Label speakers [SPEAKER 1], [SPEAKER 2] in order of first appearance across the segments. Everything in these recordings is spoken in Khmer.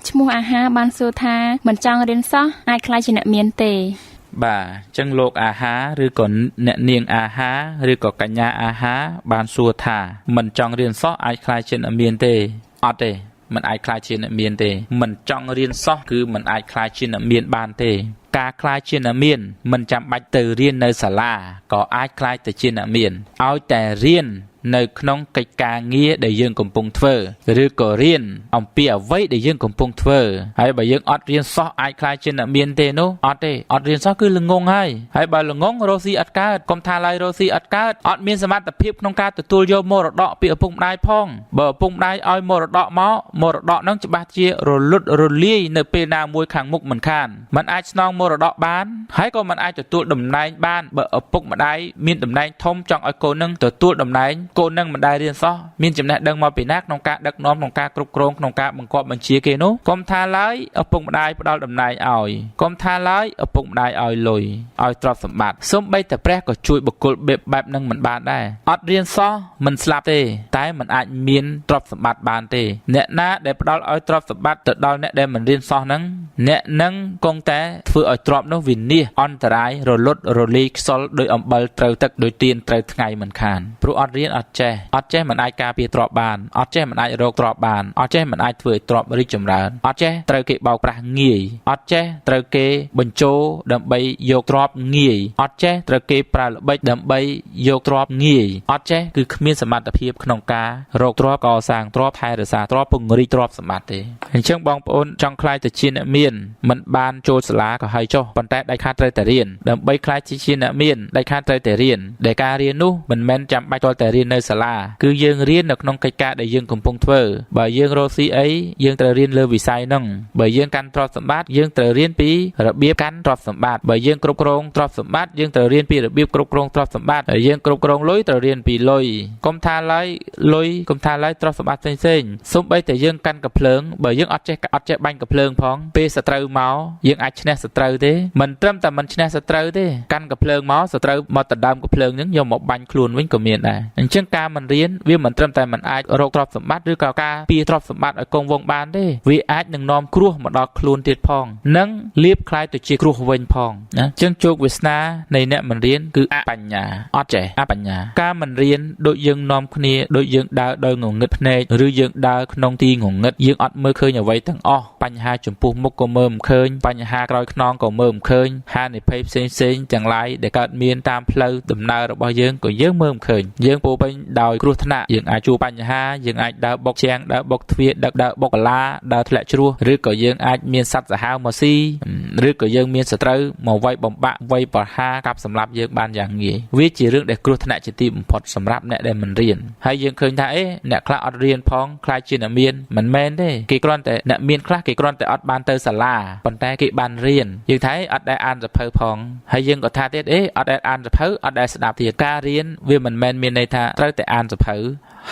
[SPEAKER 1] ឈ្មោះអាហារបានសួរថាមិនចង់រៀនសោះអាចក្លាយជាអ្នកមានទេ
[SPEAKER 2] បាទអញ្ចឹងលោកអាហារឬក៏អ្នកនាងអាហារឬក៏កញ្ញាអាហារបានសួរថាមិនចង់រៀនសោះអាចក្លាយជាអ្នកមានទេអត់ទេមិនអាចក្លាយជាអ្នកមានទេមិនចង់រៀនសោះគឺមិនអាចក្លាយជាអ្នកមានបានទេការក្លាយជាអ្នកមានមិនចាំបាច់ទៅរៀននៅសាលាក៏អាចក្លាយទៅជាអ្នកមានឲ្យតែរៀននៅក្នុងកិច្ចការងារដែលយើងកំពុងធ្វើឬក៏រៀនអំពីអ្វីដែលយើងកំពុងធ្វើហើយបើយើងអត់រៀនសោះអាចក្លាយជាអ្នកមានទេនោះអត់ទេអត់រៀនសោះគឺល្ងងហើយហើយបើល្ងងរស់ស៊ីអត់កើតកុំថាឡើយរស់ស៊ីអត់កើតអត់មានសមត្ថភាពក្នុងការទទួលយកមរតកពីឪពុកម្ដាយផងបើឪពុកម្ដាយឲ្យមរតកមកមរតកហ្នឹងច្បាស់ជារលត់រលាយនៅពេលណាមួយខាងមុខមិនខានมันអាចស្នងមរតកបានហើយក៏มันអាចទទួលតំណែងបានបើឪពុកម្ដាយមានតំណែងធំចង់ឲ្យកូននឹងទទួលតំណែងកូននឹងមិនដែលរៀនសោះមានចំណេះដឹងមកពីណាក្នុងការដឹកនាំក្នុងការគ្រប់គ្រងក្នុងការបង្គាប់បញ្ជាគេនោះកុំថាឡើយឪពុកម្ដាយផ្ដល់តំណែងឲ្យកុំថាឡើយឪពុកម្ដាយឲ្យលុយឲ្យទ្រព្យសម្បត្តិសូម្បីតែព្រះក៏ជួយបុគ្គលបែបនឹងមិនបានដែរអត់រៀនសោះមិនស្លាប់ទេតែមិនអាចមានទ្រព្យសម្បត្តិបានទេអ្នកណាដែលផ្ដល់ឲ្យទ្រព្យសម្បត្តិទៅដល់អ្នកដែលមិនរៀនសោះហ្នឹងអ្នកនឹងគង់តែធ្វើឲ្យទ្រព្យនោះវិនាសអន្តរាយរលត់រលាយខ្សលដោយអំបិលត្រូវទឹកដោយទៀនត្រូវថ្ងៃមិនខានព្រោះអត់រៀនអត់ចេះអត់ចេះមិនអាចការពារទ្រព្យបានអត់ចេះមិនអាចរកទ្រព្យបានអត់ចេះមិនអាចធ្វើឲ្យទ្រព្យរីកចម្រើនអត់ចេះត្រូវគេបោកប្រាស់ងាយអត់ចេះត្រូវគេបញ្ជោដើម្បីយកទ្រព្យងាយអត់ចេះត្រូវគេប្រើល្បិចដើម្បីយកទ្រព្យងាយអត់ចេះគឺគ្មានសមត្ថភាពក្នុងការរកទ្រព្យកសាងទ្រព្យថែរក្សាទ្រព្យពង្រីកទ្រព្យសម្បត្តិទេអញ្ចឹងបងប្អូនចង់ក្លាយទៅជាអ្នកមានមិនបានចូលសាលាក៏ហើយចុះប៉ុន្តែដាច់ខាតត្រូវតែរៀនដើម្បីក្លាយជាអ្នកមានដាច់ខាតត្រូវតែរៀនដែលការរៀននោះមិនមែនចាំបាច់ទាល់តែរៀននៅសាលាគឺយើងរៀននៅក្នុងកិច្ចការដែលយើងកំពុងធ្វើបើយើងរកស៊ីអីយើងត្រូវរៀនលើវិស័យហ្នឹងបើយើងកាន់ទ្រព្យសម្បត្តិយើងត្រូវរៀនពីរបៀបកាន់ទ្រព្យសម្បត្តិបើយើងគ្រប់គ្រងទ្រព្យសម្បត្តិយើងត្រូវរៀនពីរបៀបគ្រប់គ្រងទ្រព្យសម្បត្តិហើយយើងគ្រប់គ្រងលុយត្រូវរៀនពីលុយកុំថាឡើយលុយកុំថាឡើយទ្រព្យសម្បត្តិផ្សេងៗសូម្បីតែយើងកាន់កាំភ្លើងបើយើងអត់ចេះបាញ់កាំភ្លើងផងពេលសត្រូវមកយើងអាចឈ្នះសត្រូវទេមិនត្រឹមតែមិនឈ្នះសត្រូវទេកាន់កាំភ្លើងមកសត្រូវមកដណ្ដើមកាំភ្លើងហ្នឹងយកមកបាញ់ខ្លួនវិញក៏មានដែរអញ្ចឹងការមិនរៀនវាមិនត្រឹមតែមិនអាចរកទ្រព្យសម្បត្តិឬក៏ការពារទ្រព្យសម្បត្តិឲ្យគង់វង្សបានទេវាអាចនឹងនាំគ្រោះមកដល់ខ្លួនទៀតផងនិងលៀបក្លាយទៅជាគ្រោះវិញផងណាអញ្ចឹងជោគវាសនានៃអ្នកមិនរៀនគឺអបញ្ញាអត់ចេះអបញ្ញាការមិនរៀនដូចយើងនាំគ្នាដូចយើងដើរដោយងងឹតភ្នែកឬយើងដើរក្នុងទីងងឹតយើងអត់មើលឃើញអ្វីទាំងអស់បញ្ហាចំពោះមុខក៏មើលមិនឃើញបញ្ហាក្រោយខ្នងក៏មើលមិនឃើញហានិភ័យផ្សេងៗទាំងឡាយដែលកើតមានតាមផ្លូវដំណើររបស់យើងក៏យើងមើលមិនឃើញយើងពោពេញដោយគ្រោះថ្នាក់យើងអាចជួបបញ្ហាយើងអាចដើរបុកជាងដើរបុកទ្វារដឹកដើរបុកកាឡាដើរធ្លាក់ជ្រោះឬក៏យើងអាចមានសត្វសាហាវមកស៊ីឬក៏យើងមានសត្រូវមកវាយបំបាក់វាយប្រហារកាប់សម្លាប់យើងបានយ៉ាងងាយវាជារឿងដែលគ្រោះថ្នាក់ជាទីបំផុតសម្រាប់អ្នកដែលមិនរៀនហើយយើងឃើញថាអេអ្នកខ្លះអត់រៀនផងខ្លាចជាអ្នកមានមិនមែនទេគេគ្រាន់តែអ្នកមានខ្លះគេគ្រាន់តែអត់បានទៅសាលាប៉ុន្តែគេបានរៀនយើងថាអត់ដែលអានសភៅផងហើយយើងក៏ថាទៀតអេអត់ដែលអានសភៅអត់ដែលស្ដាប់ទៀតការរៀនវាមិនមែនមានន័យថាត្រូវតែអានសភៅ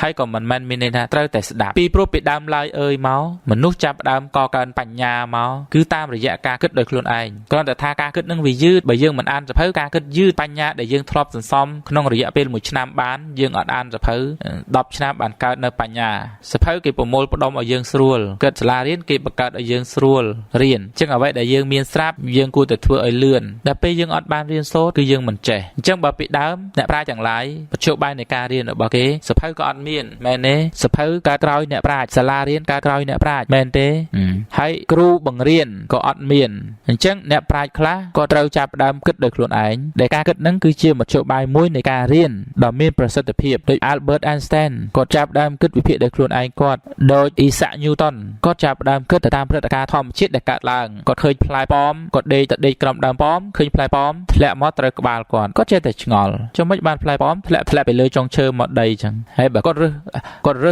[SPEAKER 2] ហើយក៏មិនមែនមានន័យថាត្រូវតែស្ដាប់ពីព្រោះពីដើមឡើយអើយមកមនុស្សចាប់ដើមកកើនបញ្ញាមកគឺតាមរយៈការគិតដោយខ្លួនឯងគ្រាន់តែថាការគិតនឹងវាយឺតបើយើងមិនអានសភៅការគិតយឺតបញ្ញាដែលយើងធ្លាប់សន្សំក្នុងរយៈពេល1ឆ្នាំបានយើងអត់អានសភៅ10ឆ្នាំបានកើតនៅបញ្ញាសភៅគេប្រមូលផ្ដុំឲ្យយើងស្រួលគិតសាលារៀនគេបង្កើតឲ្យយើងស្រួលរៀនអញ្ចឹងអ្វីដែលយើងមានស្រាប់យើងគួរតែធ្វើឲ្យលឿនដល់ពេលយើងអត់បានរៀនសូត្រគឺយើងមិនចេះអញ្ចឹងបើពីដើមអ្នកប្រាជ្ញទាំងឡាយមធ្យោបាយនៃការរៀនរបស់គេសភៅក៏អត់មានមែនទេសភៅកើតក្រោយអ្នកប្រាជ្ញសាលារៀនកើតក្រោយអ្នកប្រាជ្ញមែនទេហើយគ្រូបង្រៀនក៏អត់មានអញ្ចឹងអ្នកប្រាជ្ញខ្លះក៏ត្រូវចាប់ផ្ដើមគិតដោយខ្លួនឯងដែលការគិតហ្នឹងគឺជាមធ្យោបាយមួយនៃការរៀនដ៏មានប្រសិទ្ធភាពដូច Albert Einstein គាត់ចាប់ផ្ដើមគិតវិភាគដោយខ្លួនឯងគាត់ដូច Isaac Newton គាត់ចាប់ផ្ដើមគិតទៅតាមព្រឹត្តិការណ៍ធម្មជាតិដែលកើតឡើងគាត់ឃើញផ្លែប៉ោមគាត់ដេកទៅដេកក្រោមដើមប៉ោមឃើញផ្លែប៉ោមធ្លាក់មកត្រូវក្បាលគាត់គាត់ចេះតែឆ្ងល់ចុះមិនបានផ្លែប៉ោមធ្លាក់ពីលើចុងឈើមកដីអញ្ចឹងហើយបើគាត់រើ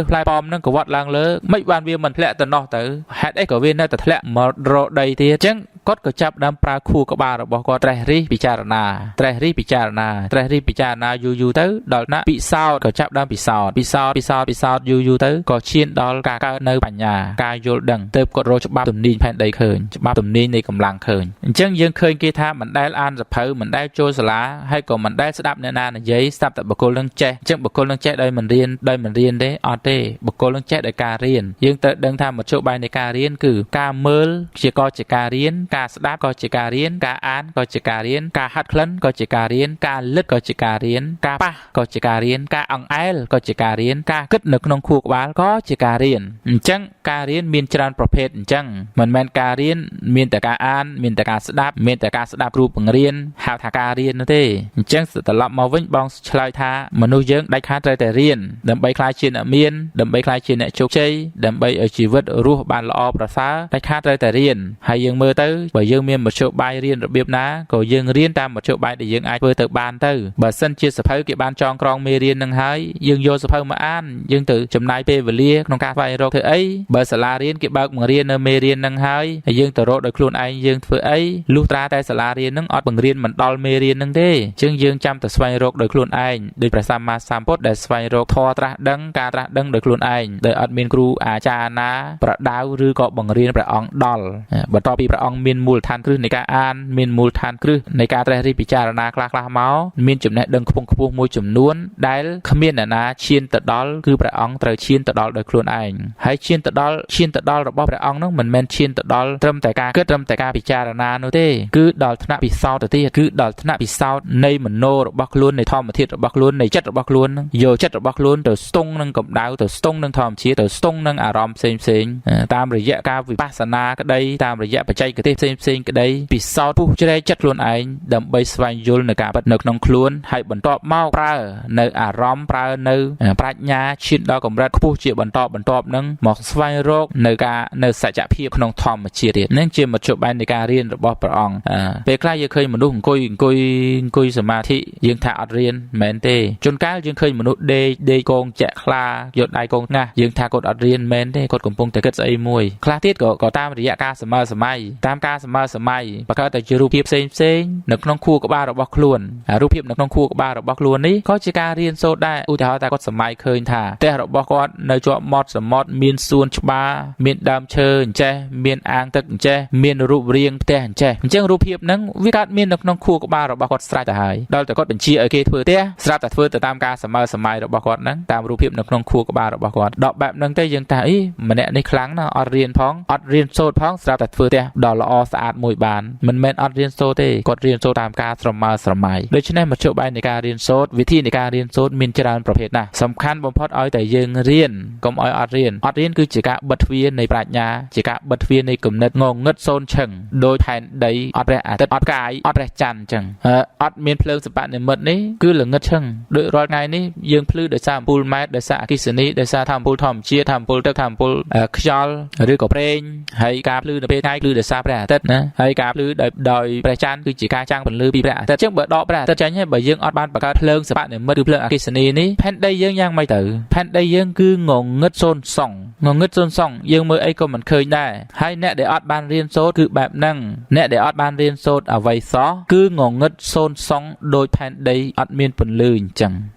[SPEAKER 2] សផ្លែប៉ោមហ្នឹងក៏វត្តឡើងលើមិនបានវាមិនធ្លាក់ទៅណោះទៅហេតុអីក៏វានៅតែធ្លាក់មករកដីទៀតអញ្ចឹង គាត់ក៏ចាប់ដើមប្រើខួរក្បាលរបស់គាត់ត្រេះរិះពិចារណាត្រេះរិះពិចារណាត្រេះរិះពិចារណាយូរយូរទៅដល់ណាពិសោធន៍ក៏ចាប់ដើមពិសោធន៍ពិសោធន៍ពិសោធន៍ពិសោធន៍យូរយូរទៅក៏ឈានដល់ការកើតនៅបញ្ញាការយល់ដឹងទៅគាត់រកច្បាប់ទំនាញផែនដីឃើញច្បាប់ទំនាញនៃកម្លាំងឃើញអញ្ចឹងយើងឃើញគេថាមិនដែលអានសភៅមិនដែលចូលសាលាហើយក៏មិនដែលស្ដាប់អ្នកណានិយាយស្ដាប់តែបុគ្គលនឹងចេះអញ្ចឹងបុគ្គលនឹងចេះដោយមិនរៀនដោយមិនរៀនទេអត់ទេបុគ្គលនឹងចេះដោយការរៀនយើងត្រូវដឹងថាមធ្យោបាយនៃការរៀនគឺការមើលជាក៏ជាការរៀនការស្ដាប់ក៏ជាការរៀនការអានក៏ជាការរៀនការហាត់ក្លិនក៏ជាការរៀនការលិតក៏ជាការរៀនការប៉ះក៏ជាការរៀនការអង្អែលក៏ជាការរៀនការគិតនៅក្នុងខួរក្បាលក៏ជាការរៀនអញ្ចឹងការរៀនមានច្រើនប្រភេទអញ្ចឹងមិនមែនការរៀនមានតែការអានមានតែការស្ដាប់មានតែការស្ដាប់គ្រូបង្រៀនហៅថាការរៀននោះទេអញ្ចឹងត្រឡប់មកវិញបងឆ្លើយថាមនុស្សយើងដាច់ខាតត្រូវតែរៀនដើម្បីក្លាយជាអ្នកមានដើម្បីក្លាយជាអ្នកជោគជ័យដើម្បីឲ្យជីវិតរស់បានល្អប្រសើរដាច់ខាតត្រូវតែរៀនហើយយើងមើលទៅបើយើងមានមធ្យោបាយរៀនរបៀបណាក៏យើងរៀនតាមមធ្យោបាយដែលយើងអាចធ្វើទៅបានទៅបើសិនជាសភៅគេបានចងក្រងមេរៀននឹងហើយយើងយកសភៅមកអានយើងទៅចំណាយពេលវេលាក្នុងការស្វែងរកធ្វើអីបើសាលារៀនគេបើកបង្រៀននៅមេរៀននឹងហើយហើយយើងទៅរកដោយខ្លួនឯងយើងធ្វើអីលុះត្រាតែសាលារៀននឹងអត់បង្រៀនមិនដល់មេរៀននឹងទេអញ្ចឹងយើងចាំតែស្វែងរកដោយខ្លួនឯងដោយព្រះសម្មាសម្ពុទ្ធដែលស្វែងរកធម៌ត្រាស់ដឹងការត្រាស់ដឹងដោយខ្លួនឯងដោយអត់មានគ្រូអាចារ្យណាប្រដៅឬក៏បង្រៀនព្រះអង្គដល់បន្ទាប់ពីព្រះអង្គមានមូលដ្ឋានគ្រឹះនៃការអានមានមូលដ្ឋានគ្រឹះនៃការត្រេះរិះពិចារណាខ្លះៗមកមានចំណេះដឹងខ្ពង់ខ្ពស់មួយចំនួនដែលគ្មានអ្នកណាឈានទៅដល់គឺព្រះអង្គត្រូវឈានទៅដល់ដោយខ្លួនឯងហើយឈានទៅដល់របស់ព្រះអង្គនោះមិនមែនឈានទៅដល់ត្រឹមតែការគិតត្រឹមតែការពិចារណានោះទេគឺដល់ថ្នាក់ពិសោធន៍ទៅទៀតគឺដល់ថ្នាក់ពិសោធន៍នៃមโนរបស់ខ្លួននៃធម្មធាតុរបស់ខ្លួននៃចិត្តរបស់ខ្លួនយកចិត្តរបស់ខ្លួនទៅស្ទង់នឹងកម្ដៅទៅស្ទង់នឹងធម្មជាតិទៅស្ទង់នឹងអារម្មណ៍ផ្សេងផ្សេងតាមរយៈការវិបស្សនាក្តីតាមរយៈបច្ចេកទេសផ្សេងផ្សេងក្តីពិសោធន៍ពុះជ្រែកចិត្តខ្លួនឯងដើម្បីស្វែងយល់នៅការពិតនៅក្នុងខ្លួនហើយបន្ទាប់មកប្រើនៅអារម្មណ៍ប្រើនៅប្រាជ្ញាឈានដល់កម្រិតខ្ពស់ជាបន្តបន្ទាប់នឹងមកស្វែងរកនៅការនៅសច្ចភាពក្នុងធម្មជាតិទៀតនឹងជាមធ្យោបាយនៃការរៀនរបស់ព្រះអង្គពេលខ្លះយើងឃើញមនុស្សអង្គុយអង្គុយអង្គុយសមាធិយើងថាអត់រៀនមិនមែនទេជួនកាលយើងឃើញមនុស្សដេកដេកកងចាក់ខ្លាយកដៃកងងាស់យើងថាគាត់អត់រៀនមិនមែនទេគាត់កំពុងតែគិតស្អីមួយខ្លះទៀតក៏តាមរយៈការសម័យសម័យតាមការសម័យសម័យបង្កើតតែជារូបភាពផ្សេងផ្សេងនៅក្នុងខួរក្បាលរបស់ខ្លួនរូបភាពនៅក្នុងខួរក្បាលរបស់ខ្លួននេះក៏ជាការរៀនសូត្រដែរឧទាហរណ៍ថាគាត់សម័យឃើញថាផ្ទះរបស់គាត់នៅជាប់មាត់សមុទ្រមានសួនច្បារមានដើមឈើអញ្ចេះមានអាងទឹកអញ្ចេះមានរូបរាងផ្ទះអញ្ចេះអញ្ចឹងរូបភាពហ្នឹងវាកើតមាននៅក្នុងខួរក្បាលរបស់គាត់ស្រេចទៅហើយដល់តែគាត់បញ្ជាឲ្យគេធ្វើផ្ទះស្រាប់តែធ្វើទៅតាមការសម័យសម័យរបស់គាត់ហ្នឹងតាមរូបភាពនៅក្នុងខួរក្បាលរបស់គាត់ដល់បែបហ្នឹងទេយើងថាអីម្នាក់នេះខ្លាំងណាស់អត់រៀនផងអត់រៀនសូត្រផងស្រាប់តែធ្វើផ្ទះដ៏ល្អស្អាតមួយបានមិនមែនអត់រៀនសូត្រទេគាត់រៀនសូត្រតាមការស្រមើស្រមៃដូច្នេះមធ្យោបាយនៃការរៀនសូត្រវិធីនៃការរៀនសូត្រមានច្រើនប្រភេទណាស់សំខាន់បំផុតឲ្យតែយើងរៀនកុំឲ្យអត់រៀនអត់រៀនគឺជាការបិទទ្វារនៃប្រាជ្ញាជាការបិទទ្វារនៃគំនិតងងឹតសូន្យឈឹងដោយផែនដីអត់ព្រះអាទិត្យអត់កាយអត់ព្រះច័ន្ទអញ្ចឹងអត់មានភ្លើងសិប្បនិម្មិតនេះគឺល្ងឹតឈឹងដូចរាល់ថ្ងៃនេះយើងភ្លឺដោយសារអំពូលម៉ែត្រដោយសារអគ្គិសនីដោយសារថាអំពូលធម្មជាតិថាអំពូលទឹកថាអំពូលខ្យល់ឬក៏ប្រេងហើយការភ្លឺនៅពេលថ្ងៃភ្លឺដោយសារព្រះអាទិត្យណាហើយការភ្លឺដោយព្រះច័ន្ទគឺជាការចាំងពន្លឺពីព្រះអាទិត្យអញ្ចឹងបើដកព្រះអាទិត្យចេញហើយបើយើងអត់បានបង្កើតភ្លើងសិប្បនិម្មិតឬភ្លើងអគ្គិសនីនេះផែនដីយើងយ៉ាងម៉េចទៅផែនដីយើងគឺងងឹតសូន្យសងងងឹតសូន្យសងយើងមើលអីក៏មិនឃើញដែរហើយអ្នកដែលអត់បានរៀនសូត្រគឺបែបហ្នឹងអ្នកដែលអត់បានរៀនសូត្រអ្វីសោះគឺងងឹតសូន្យសងដោយផែនដីអត់មានពន្លឺអញ្ចឹង។